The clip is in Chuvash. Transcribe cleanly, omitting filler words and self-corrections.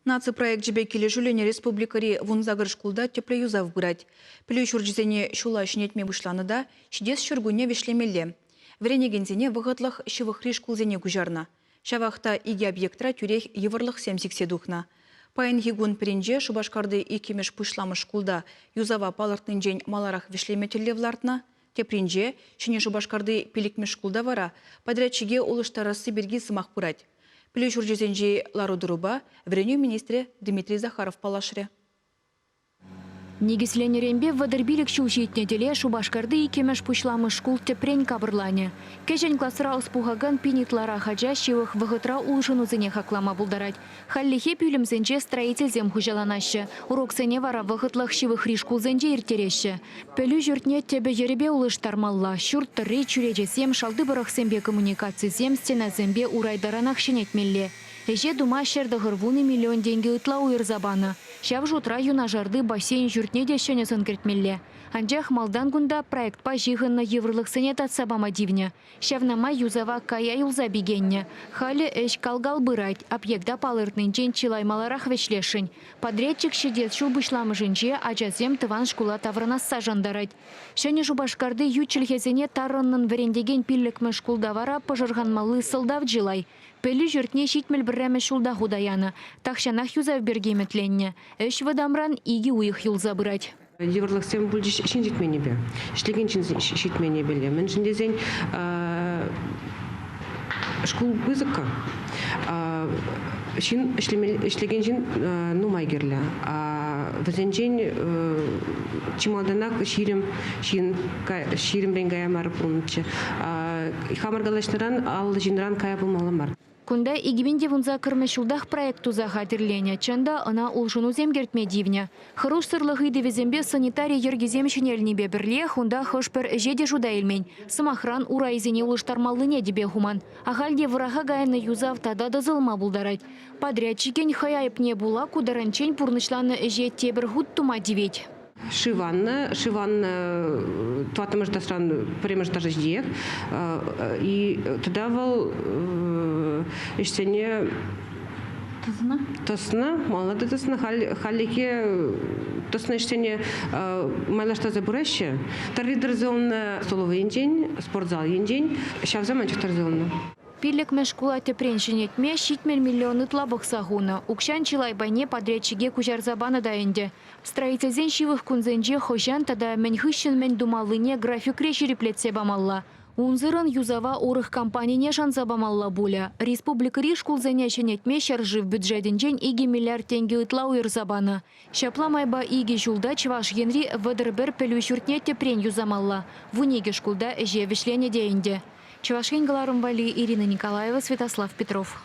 Наци проекчӗпе килӗшӳллӗн республикӑри 18 шкулта тӗплӗ юсав пырать. Пӗлӳ ҫурчӗсене ҫула ҫӗнетме пуҫланӑ та ҫитес ҫуркунне вӗҫлемелле. Вӗренекенсене вӑхӑтлӑх ҫывӑхри шкулсене куҫарнӑ. Ҫавах та икӗ объектра тӳрех йывӑрлӑхсем сиксе тухнӑ. Паянхи кун пӗринче Шупашкарти иккӗмӗш пуҫламӑш шкулта юсава палӑртнинчен маларах вӗҫлеме тӗллев лартнӑ, тепринче, Ҫӗнӗ Шупашкарти пиллӗкмӗш шкулта вара подрядчике улӑштарасси пирки сӑмах пырать. Пӗлӳ ҫурчӗсенчи лару-тӑрупа вӗренӳ министрӗ Дмитрий Захаров паллашрӗ. Никӗсленӗренпе 35 ҫул ҫитнӗ тӗле Шупашкарти иккӗмӗш пуҫламӑш шкул тӗпрен капӑрланӗ. Кӗҫӗн класра ӑс пухакан пин ытларах ача ҫывӑх вӑхӑтра улшӑнусене хаклама пултарать. Хальлӗхе пӳлӗмсенче строительсем хуҫаланаҫҫӗ, уроксене вара вӑхӑтлӑх ҫывӑхри шкулсенче ирттереҫҫӗ. Пӗлӳ ҫуртне тӗпӗ-йӗрӗпе улӑштармалла, ҫурт тӑрри, чӳречесем, шалти пӑрӑхсемпе коммуникацисем, стенасемпе урай таранах ҫӗнетмелле. Ӗҫе тума 190 миллион тенкӗ ытла уйӑрса панӑ. Ҫав шутра юнашарти бассейн ҫуртне те ҫӗнӗ сӑн кӗртмелле. Анчах малтан кунта проектпа ҫыхӑннӑ йывӑрлӑхсене татса пама тивнӗ. Ҫавна май юсава кая юлса пикеннӗ. Халӗ ӗҫ кал-кал пырать, объекта палӑртнинчен чылай маларах вӗҫлесшӗн. Подрядчик ҫитес ҫул пуҫламӑшӗнче ачасем тӑван шкула таврӑнасса шантарать. Ҫӗнӗ Шупашкарти ют чӗлхесене тарӑннӑн вӗрентекен пиллӗкмӗш шкулта вара пӑшӑрханмалли сӑлтав чылай. Пӗлӳ ҫуртне 71-мӗш ҫулта хута янӑ. Тахҫанах юсав пирки ӗмӗтленнӗ. Ӗҫ вӑтамран икӗ уйӑх юлса пырать. Йывӑрлӑхсем пулчӗҫ ҫын ҫитменнипе, ӗҫлекен ҫын ҫитменнипеле. Мӗншӗн тесен шкул пысӑк-ха, ҫын ӗҫлекен ҫын нумай кирлӗ. Вӗсенчен чи малтанах 20 ҫын, ҫирӗмрен кая мар пулнӑччӗ. Хамӑр калаҫнӑран 50 ҫынран кая пулмалла мар. Кунта 2018-мӗш ҫултах проект туса хатӗрленӗ. Чӑн та, ӑна улшӑнусем кӗртме тивнӗ. Хӑрушсӑрлӑх ыйтӑвӗсемпе санитари йӗркисем ҫӗнелнипе пӗрлех унта хӑш-пӗр ӗҫе те шута илмен. Сӑмахран, урайсене улӑштармаллине тӗпе хуман. Ахаль те вӑраха кайнӑ юсав тата тӑсӑлма пултарать. Подрядчикӗн хӑй айӑпне пула ку таранччен пурнӑҫланӑ ӗҫе тепӗр хут тума тивет. Шыв аннӑ, шыв аннӑ тӑваттӑмӗш этажран пӗрремӗш этажа ҫитиех. И тата вӑл ӗҫсене тӑснӑ, тӑснӑ, малалла та тӑснӑ. Хальлӗхе тӑснӑ ӗҫсене майлаштарса пыраҫҫӗ. Тӑрри тӑрса столовӑй енчен, спортзал енчен ҫавсем анчах тӑрса юлнӑ. Пиллӗкмӗш шкула тӗпрен ҫӗнетме 70 миллион ытла пӑхса хунӑ. Укҫан чылай пайне подрядчике куҫарса панӑ та ӗнтӗ. Строительсен ҫывӑх кунсенче хӑҫан тата мӗн хыҫҫӑн мӗн тумаллине графикре ҫирӗплетсе памалла. Унсӑрӑн юсава урӑх компанине шанса памалла пулӗ. Республикӑри шкулсене ҫӗнетме ҫӗршыв бюджетӗнчен 2 миллиард тенкӗ ытла уйӑрса панӑ. Ҫапла майпа икӗ ҫулта Чӑваш Енри 31 пӗлӳ ҫуртне тӗпрен юсамалла. 12 шкулта ӗҫе вӗҫленӗ те ӗнтӗ. Чӑваш Ен кӑларӑм валли Ирина Николаева, Святослав Петров.